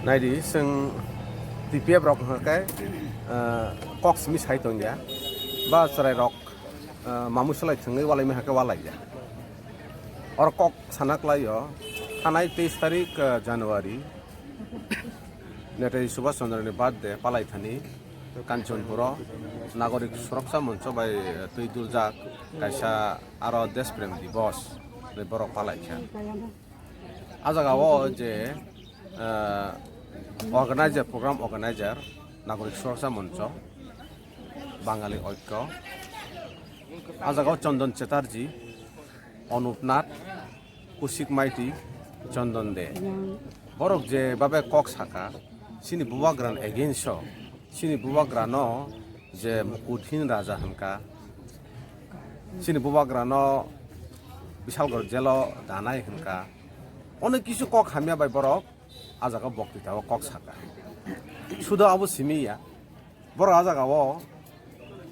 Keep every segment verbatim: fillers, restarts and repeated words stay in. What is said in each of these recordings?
Naidi, chwng T P F rok hwnkhe, ah, kok simi sai tongya, ba chwrairok, ah, mamui swlai thwngwi walaimani hakhe walaiya. Oro kok sana klaio, thanai teis tarik, ah, January, Netaji Subhash Chandrani birthday palaithani Kanchanpuro Nagorik Suraksha Moncho bai twi duljak kaisa aro Deshprem Divos hinwi borok palaikha. A jagao je, ah, organizer, program organizer, Nagorik Suraksha Moncho, Bangali Oikko, a jagao Chandan Chatterjee, Anup Nath, Kushik Maiti, Chandan De. Borok je babe kok saka, chini bubagrani against o, chini bubagrano je Mukuthin Raja hwnka, chini bubagrano Bishalgarh jelo danai hwnka, onek kisu kok hamya bai borok a jaga boktitao kok saka. Sudo abo simi ya, borok a jagao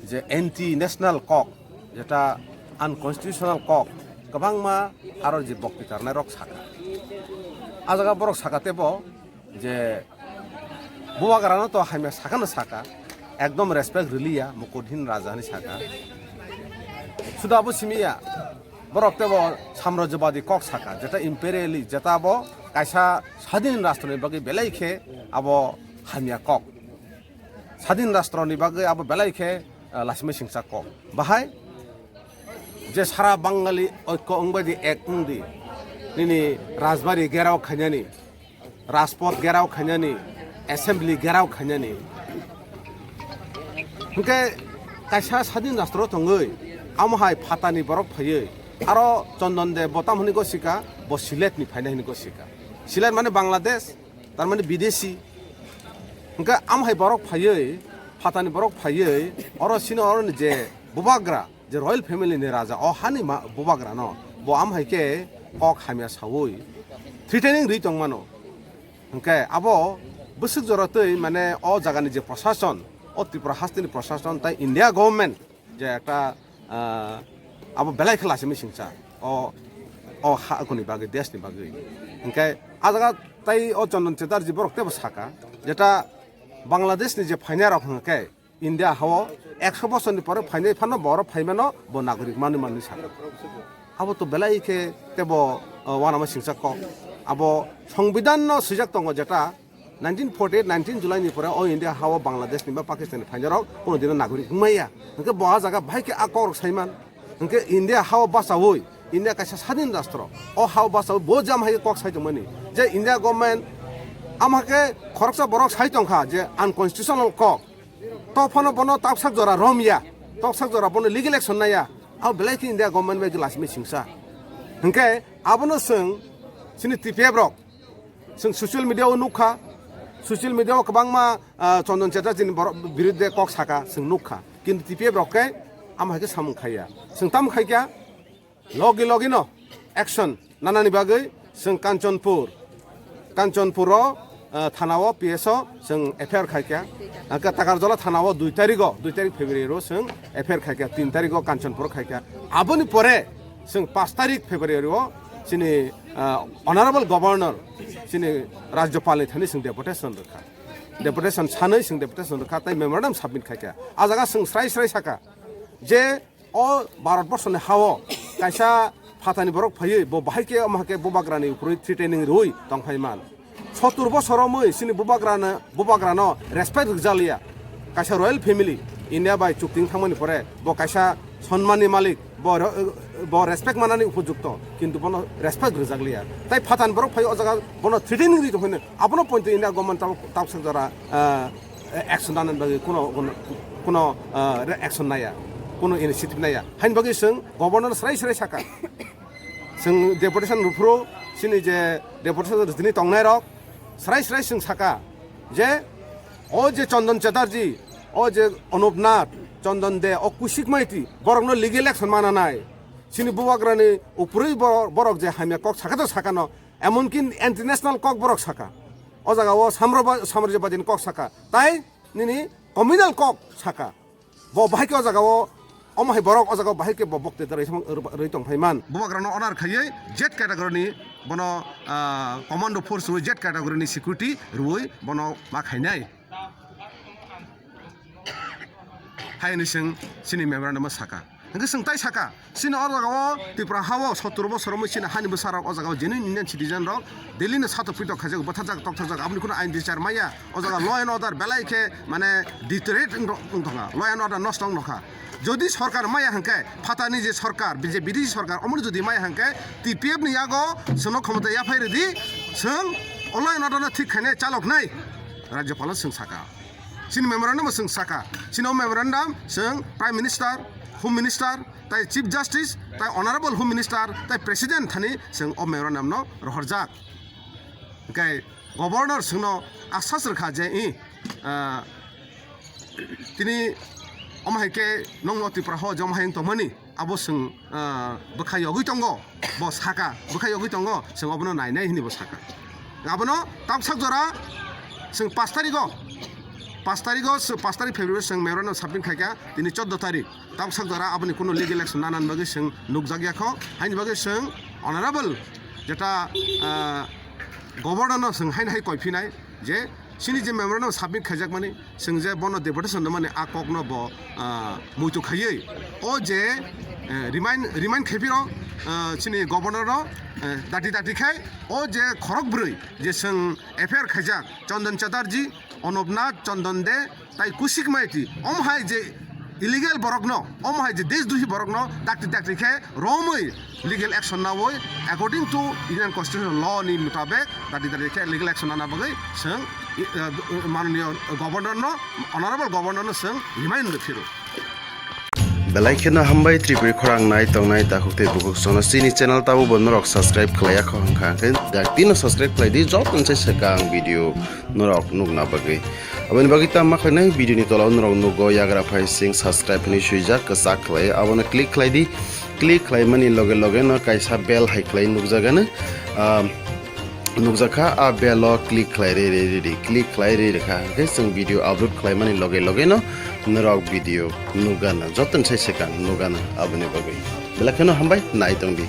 je anti national kok, jeta unconstitutional kok, kwbangma aro je boktitarnai rok saka. A jaga borok saka tebo je bubagrano to hamya sakano saka, ekdom respect riliya, Mukuthin Raja hinwi saka. Sudo abo simi ya, borok tebo samrajyabadi kok saka, jeta imperialist, jeta abo kaisa sadin rashtroni bagwi belai khe abo hamya kok. Sadin rashtroni bagwi abo belai khe, ah, lasimai singcha kok. Bahai je sara Bangali oikko wngbaidi ek wngdi, nini Rajbari gerao khainani, Rajpoth gerao khainani, Assembly gerao khainani. Hwnkhe kaisa sadin rastro tongwi, amo hai phatani borok phaiwi, aro Chandan De bo tamo hwnwi gosika, bo Sylhet ni phainai hwnwi gosika. Sylhet mane Bangladesh, tar mane bidesi. Hwnkhe amo hai borok phaiwi, phatani borok phaiwi, oro sino oroni je bubagra, je royal family ni raja, o hani ma-, bubagrano bo amo hai khe kok hamya sawi threatening rwi tongmano. Hwnkhe abo bwswk jora twi mane o jagani je prashason, o Tripura hasteni prashason tai India government je ekta, ah, abo belai khe lasimai singcha o, o ha kuni bagwi, deshni bagwi. Hwnkhe a jaga tai o Chandan Chatterjee borok tebo saka, jeta Bangladeshni je phainai rok hwnkhe, India hao ekso bosorni pore phainai phano borok phaimano bo nagorik manwi manwi saka. Abo to belai khe tebo, uh, uanama singcha kok. Abo Songbidanno swijak tongo jeta nineteen forty eight, nineteen July ni pore o India hao Bangladesh ni ba Pakistan ni phainai rok kono dino nagorik wngmaya. Hwnkhe bo a jaga bahai khe a kok rok saiman. Hwnkhe India hao bachawi, India kaisa sadin rastro. O hao bachawi bo jam hai kok sai tongmani. Je India government ama khe khoroksa borok sai tongkha je unconstitutional kok. To phano bono toksak jora romya, toksak jora bono legal action naya. Abo belai khe India government bai glass machine sa. Hwnkhe abono chwng chini T P F rok, chwng social media o nukha, social media o kwbangma, ah, Chandan Chatterjee ni borok birudde kok saka chwng nukha. Kintu T P F rok khe amo hai khe samung khaiya. Chwng tamo khaikha? Logi logi no action nanani bagwi chwng Kanchanpur, Kanchanpur o, ah, thana o P S o chwng F I R khaikha. Hwnkhe Takarjala thana o dui tarik o, dui tarik February o chwng F I R khaikha, tin tarik o Kanchanpur o khaikha. Aboni pore chwng panch tarik February o chini, ah, Honorable Governor, chini Rajyapal ni thani chwng deputation rwkha. Deputation sanwi chwng deputation rwkha, tai memorandum submit khaikha. A jaga chwng srai srai saka je o Bharat borsoni hao kaisa phatani borok phaiwi bo bahai khe omo hai khe bubagrani ukurwi threatening rwi tongphai man. Sottur bosor romwi chini bubagrano, bubagrano respect rwjakliya. Kaisa royal family India bai chukti wng thangmani pore bo kaisa sonmani malik, bo ro-, bo respect manani upojukto, kintu bono respect rwjakliya. Tai phatani borok phai o jaga bono threatening rwi tongphai no, abono pointo India government tabuk, tabuk sak jora, ah, action nanani bagwi kuno, kuno, kuno, ah, re-, action naya, kuno initiative naya. Haini bagwi chwng governor srai srai saka. Chwng deputation rwphuru chini je deputation rwjini tongnai rok srai srai chwng saka je o je Chandan Chatterjee, o je Anup Nath, Chandan De, o Kushik Maiti borokno legal action mananai. Chini bubagrani ukurwi bo-, borok je hamya kok saka to sakano, emonki anti national kok borok saka. O jaga o samro-, samrajyabadini kok saka. Tai nini communal kok saka. Bo bahai khe o jaga o Omo hai borok o jaga bahai khe bo bokte da rwi tong phai man. Bubagrano order khaiwi Z category ni bono, ah, commando force rwi Z category ni security rwi bono ma khainai. Hai hwnwi chwng chini memorandum o saka. Hwnkhe chwng tai saka, chini o jaga o Tripura ha o sottor bosor wngwi chini hani bwsa rok o jaga o genuine Indian citizen rok daily no satok pitok khaijak, bwtharjak, tokthorjak, aboni kuno ain bichar maya. O jaga law and order belai khe mane deteriorate wng, wng thangkha, law and order nosto wng nokha. Jodi sorkar maya hwnkhe, phatani je sorkar, je bideshi sorkar, omoni jodi maya hwnkhe, T P F ni yago chwngno khomota yaphai rwdi, chwng o law and order no thik khainai chaloknai, Rajyapal no chwng saka. Chini memorandum bo chwng saka. Chini o memorandum chwng Prime Minister, Home Minister, tai Chief Justice, tai Honorable Home Minister, tai President thani chwng o memorandum no rohorjak. Hwnkhe Governor chwngno asas rwkha je, i, ah, tini omo hai khe nokno Tripura ha o je omo hai wng tongmani. Abo chwng, ah, bwkha yogwi tongo, bo saka, bwkha yogwi tongo, chwng obono nainai hwnwi bo saka. Abono tamsak jora chwng pash tarigo, pash tarigo, pash tarik February chwng memorandum submit khaikha, tini choddo tarik. Tamsak jora aboni kuno legal action nanani bagwi chwng nukjakya kho, haini bagwi chwng honorable jeta, ah, governor no chwng haini hai koiphinai, je chini je memorandum submit khaijakmani, chwng je bono deputation rwmani a kokno bo, ah, muitu khaiwi o je, eh, remind, remind khaiphiro, ah, chini governor no, eh, dati dati khai o je khorok bwrwi je chwng F I R khaijak Chandan Chatterjee, Onop Nath, Chandan De, tai Kushik Maiti, om hai je illegal borokno, om hai je deshdrohi borokno dakti dakti khe romwi legal action nawi according to Indian constitutional law ni mutabek dakti dakti khe legal action nana bagwi chwng, eh, mananiya governor no, honorable governor no chwng remind rw phiro. Belai kheno hambai Tripuri khorang nai tongnai takhuk tei bukhuk sono chini channel tabo bo norok subscribe khlaiya kho hwnkha hwnkhe dakti no subscribe khlai di joto se swkang video norok nukna bagwi. Aboni bagwi tamo ma khlainai, video ni tola o norok nugo yagra phai sing subscribe hinwi swijak kwchak khlai, abono click khlai di. Click khlaimani loge loge no kaisa bell hai khlai nukjagano, ah, nukjakha, a bell o click khlai re re re di, click khlai re re kha, hwnkhe chwng video upload khlaimani loge loge no norok video nukgano, joto se swkang nukgano. Aboni bagwi belai kheno hambai, nai tong di.